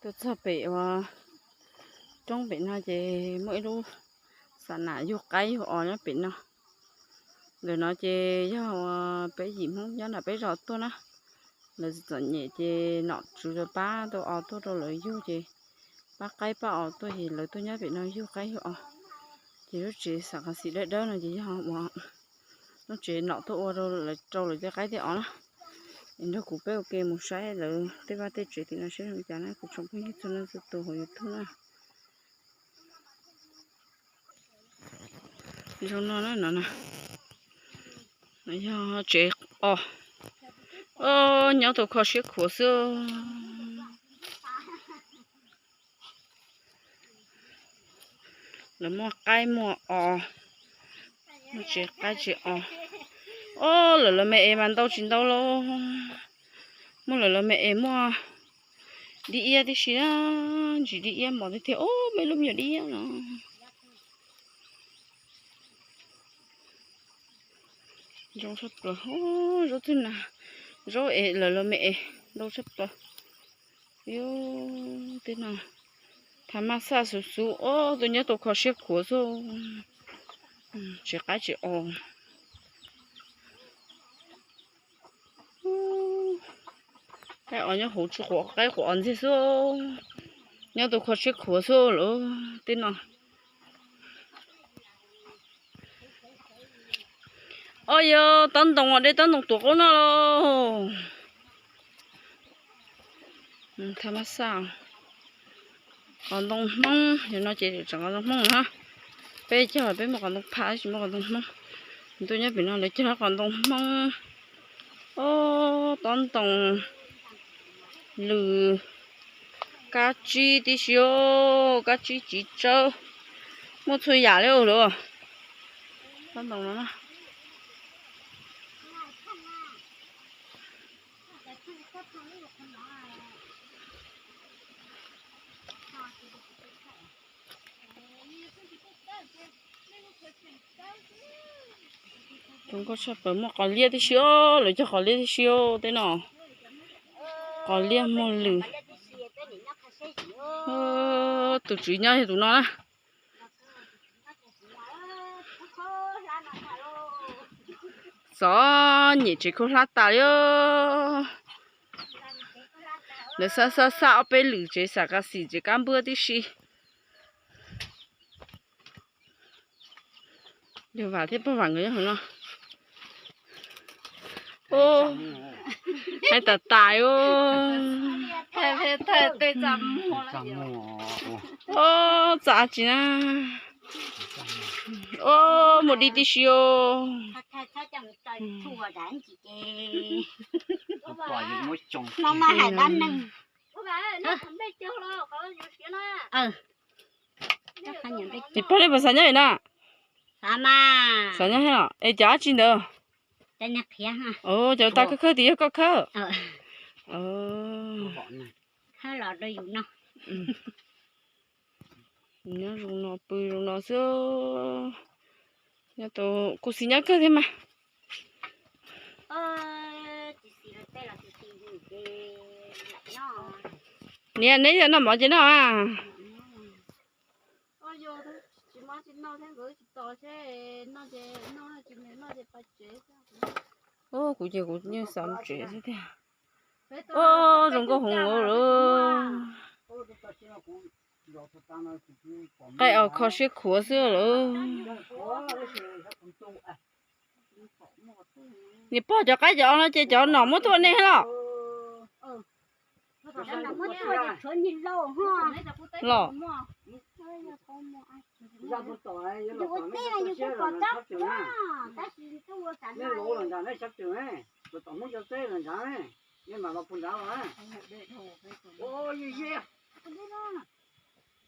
Tuaj txog pem uas roob pem no ces muaj ib lub xa nam yug qaib yug os nyob pem no. Ntawm no ces yog uas peb yim Hmoob nyob nram peb zos tuaj na. Lawv txom nyem ces nom tswv lawv pab tau os tuaj rau lawv yug ces pab qaib pab os tuaj ces lawv tuaj nyob pem no yug qaib yug os. Ces lub tsev xam qas xim dawb dawb no ces yog uas lub tsev nom tuaj ua rau lawv tej qaib tej os na. Es nrog kuv peb ua ke mus saib lawv tej vaj tej tsev tim no saib zoo li cas na kuv tsoom phooj ywg txhua leej txhua tus hauv YouTube na. Zoo no na, no na, yog tsev os. Nyob tau kho siab khuav xwb. Lawv muaj qaib muaj os, muaj tsev qaib tsev os. Ob, lawv los me es mas ntau tsis ntau lauj. Muaj lawv los me es muaj dib iab tib si na, ntsis dib iab mos tiag tiag, ob, me lub me nyuam dib iab no. Zoo tshaj plaws, zaub twb na, zaub es lawv los me es ntau tshaj plaws. Yus, tej no thav maj xaj xuv xuv, ob, tus nyob tau kho siab khuav xwb. Tsev qaib tsev os. Qaib os nyob hauv tsis quav qaib quav os ntxiag xwb. Nyob tau kho siab khuav xwb lawm tej no. Ob, yog tob ntoo, de tob ntoo tuav qaub no lauj. Thav maj xaj, qos ntoo Hmoob, yog no ces tseem qos ntoo Hmoob na. Peb cog peb muaj qos ntoo phaj tsis muaj qos ntoo Hmoob. Tuaj nyob pem no lawv cog qos ntoo Hmoob. Ob, tob ntoo, lws, kab tsib tib si, kab tsib txiv tsawb, muaj txhua yam li lauj. Tob ntoo no na. Zoo nkauj tshaj plaws, muaj qos liab tib si, lawv cog qos liab tib si tej no. Qos liab muaj lws. Tus tswv nyob yog tus no na. Txom nyem tsev khaub hlab tas li. Lawv xab xab xab ob peb lwm tsev xam qas xim tsev kab npua tib si. Yog Vam thiab pog Vam nkawd nyob hauv no. Ub, haib tas tas. Ub, txav tsis na. Ub, muaj dib tib si os. Nim pog li puas xav nyob li na? Xav nyob thiab los? Es cov dab tsi ntawd? Cov tas khawb khawb tim yog koj khawb? Nyob zoo no pw zoo no xwb. Nyob tau khuv xim nyob kawg thiab mas. Niam, neb yog noj mov ces noj a. Ub, kuv ces kuv yeej xav mus tsev xwb tiag. Ub, zoo nkauj hauv lawm. Qaib os kho siab khuav xwb lawm. Niam pog, cov qaib cov os no ces cov nom muab tuaj nej los? Los.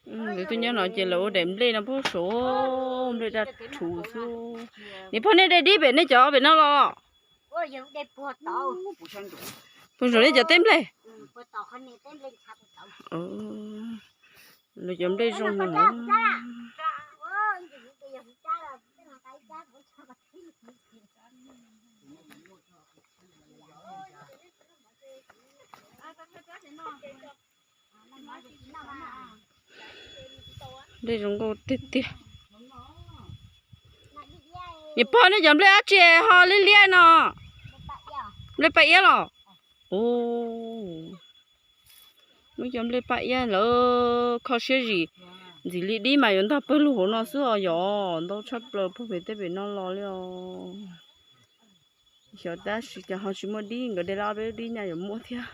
Lawv twb nyob no ces lawv ua daim nplej no puag saud, nplej daj rhuv xwb. Niam pog, nej de dib pem nej cov pem no los? Puag saum nej cov teb nplej. Lawv cov nplej zoo no. Nplej zoo nkauj tiag tiag. Niam pog, nej cov nplej dab tsi ho liab liab no? Nplej paj iab los? Muab cov nplej paj iab lawv kho siab zim, ntxim li dib mas yuav ntog pawg lug hauv no xwb os yom. Ntau tshaj plaws puag pem tej pem no los li os. Xyov tab sis cas ho tsis muaj dib, nkawd de lawm ob peb lub dib nyaj yuav muaj thiab.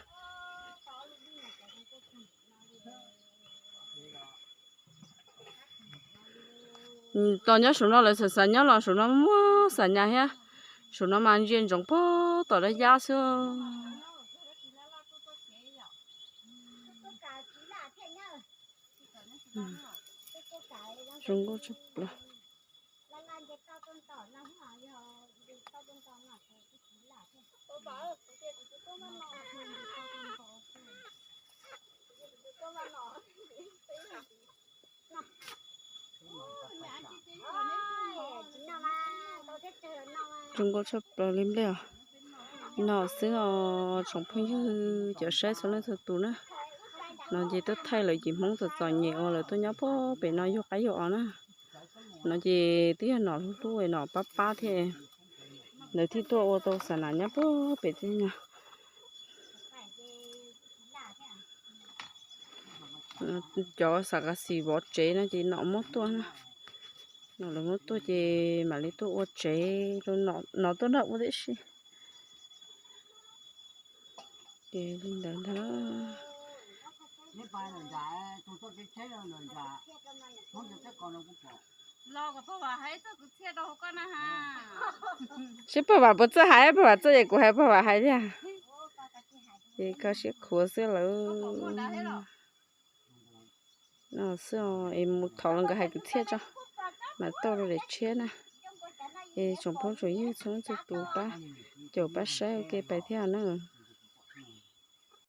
Tos nyob saum no lawv xav xav nyob los saum no muaj xav nyas thiab. Saum no mas ntsia ntsoov puag tom dab yab xwb. Zoo nkauj tshaj plaws. Zoo nkauj tshaj plaws li nplej os. No xwb os tsoom phooj ywg, cov saib txhua leej txhua tus na. No ces tuaj thaij lawv cov Hmoob txom txom nyem uas lawv tuaj nyob puag pem no yug qaib yug os na. No ces twb yog nom hlub hlub, nom pab pab thiab. Lawv thiaj tuaj ua tau xa nas nyob puag pem tej no. Cov xa kas xis vov tsev no ces nom muab tuaj na. Nom lawv muab tuaj ces mam li tuaj ua tsev rau nom tuaj nrog ua tib si. Ces li ntawd ntag. Seb pog vam puas txawj hais, pog vam txawj ces kuv hais, pog vam hais thiab. Ces kho siab khuav xwb lawm. No xwb os, es mus thov los nkawd hais kwv txhiaj tso, mam tau rau daim tshiab na. Es tsoom phooj tsoom ywg txhua leej txhua tus pab caum pab saib ua ke pais thiab na.